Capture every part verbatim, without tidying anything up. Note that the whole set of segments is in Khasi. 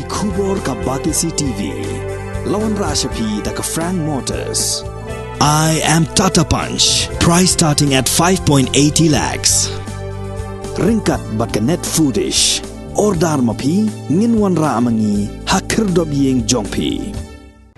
Khubor ka Batesi T V. La wanrah sha phi da ka Frank Motors. I am Tata Punch. Price starting at five point eighty lakhs. Ryngkat bad ka Net Foodish. Order ma phi, ngin wanrah ma ngi ha khyrdop ïing jong phi.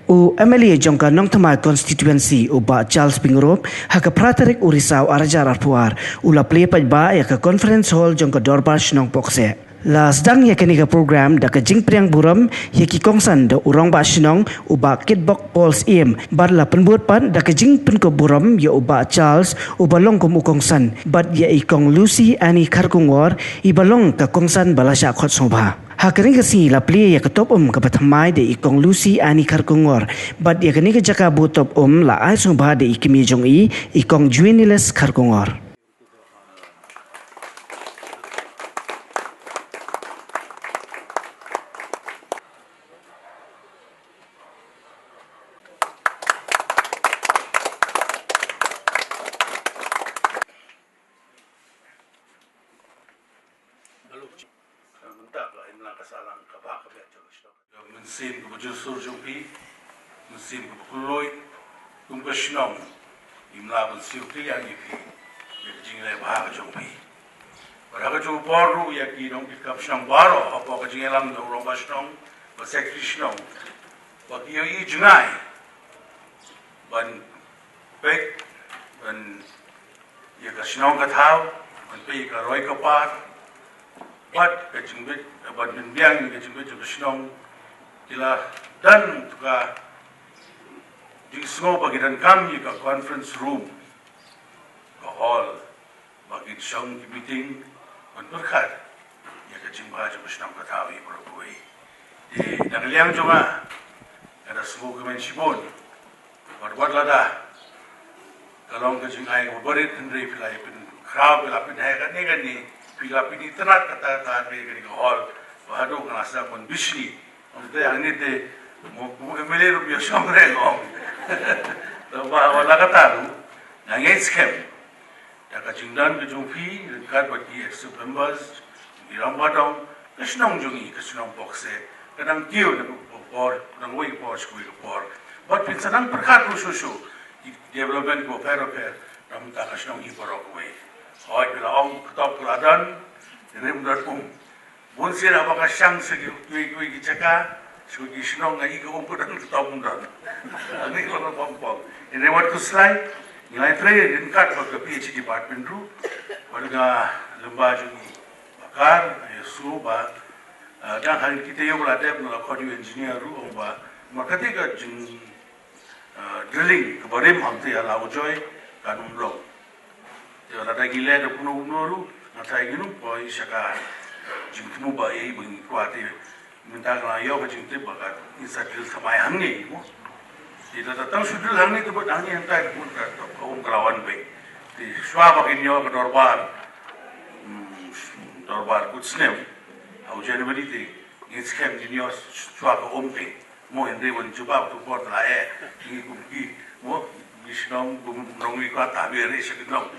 U M L A jong ka Nongthymmai Constituency, u Bah Charles Pyngrope, ha ka phra tarik u Risaw ar hajar arphew ar, u la plie paidbah ïa ka Conference Hall jong ka Dorbar Shnong Pokse. La sdang ïa kane ka program da ka jingpdiang burom ïa ki kongsan da u Rangbah Shnong, u Bah Kitbok Paul Syiem, bad la pynbud pat da ka jingpynkup burom ïa u Bah Charles, uba long kum u kongsan, bad ïa i Kong Lucy Annie Kharkongor, iba long ka kongsan ba la shah khot sngewbha. Ha kane ka sngi la plie ïa ka top um kaba thymmai da i Kong Lucy Annie Kharkongor, bad ïa kane ka jaka bud top um la ai sngewbha da i kmie jong i, i Kong Juiniles Kharkongor. Mynsiem kaba jur sur jong phi, mynsiem kaba kylluid, kum ka shnong, ngim lah ban siew kylliang ïa phi ïa ka jingleh bha ka jong phi. Bad ha kajuh ka por ruh ïa ki nongpynkhuid shnong baroh, hapoh ka jingïalam jong u Rangbah Shnong bad Secretary Shnong, ba ki ïohi jngai ban peit, ban ïa ka shnong ka thaw, ban peit ïa ka roi ka par, bad ka jingbit, ban pynbiang ïa ka jingbit jong ka shnong, ki la don ka jingsngew ba ki donkam ïa ka conference room, ka hall, ba kin shong ki meeting ban pyrkhat ïa ka jingbha jong ka shnong ka thaw ïa baroh kawei. Te na ka liang jong nga, nga da sngewkmen shibun. Wat wat lada ka long ka jingai kaba barit, hynrei phi la ïa pynkhraw, phi la pynheh kane kane, phi la pynitynnad kata kata, hynrei kane ka hall ba haduh nga la sdang ban bishni. Ong te hangne te mo, mo M L A ruh ïa shong reng ong. Tangba wat la kata ruh, nga ngeit skhem da ka jingdon ka jong phi ryngkat bad ki executive members, ki rangbah dong, ka shnong jong ngi, ka shnong Pokse ka nang kiew na ka por, na kawei ka por sha kawei ka por. Bad phin sa nang pyrkhat ruh shuh shuh ïa ki development kiba pher ba pher na ka bynta ka shnong hi baroh kawei. Hooid, phi la ong ka top ka la don, hynrei ym don um. Bun sien haba nga shang sha kiwei kiwei ki jaka, sha kiwei ki shnong, nga i ka um ka don, ka top ym don. Ani ka long pom pom. Hynrei wat khuslai, ngi la ïatrei ryngkat bad ka P H E department ruh. Bad nga lyngba jong ngi bakar, nga ïohsngew ba, ah, dang hangta kita ïa ba la dep, nga la khot ïa u engineer ruh, ong ba, namar kata ka jing, ah, drilling kaba rim hangta ïa Lawjoi kan ym long. Te lada ngi leh da kumno kumno ruh, nga tharai ngin ym poi sha ka jingthmu ba ei ba ngi kwah te. Mynta nga la ïoh ka jingtip ba ka ngin sa drill thymmai hangne mo. Te lada tang shu drill hangne te bad hangne hangtai ka bun ka, ka um ka la wan beit. Te shuwa ba kin ïoh ka dorbar, hmm, dorbar kut snem ha u January te ngin skhem ngin ïoh shuwa ka um te. Mo hynrei wan jubab tu por la eh. Ngi kum ki mo, ngi shnong kum nongwei ka ta bia re sha ki nong.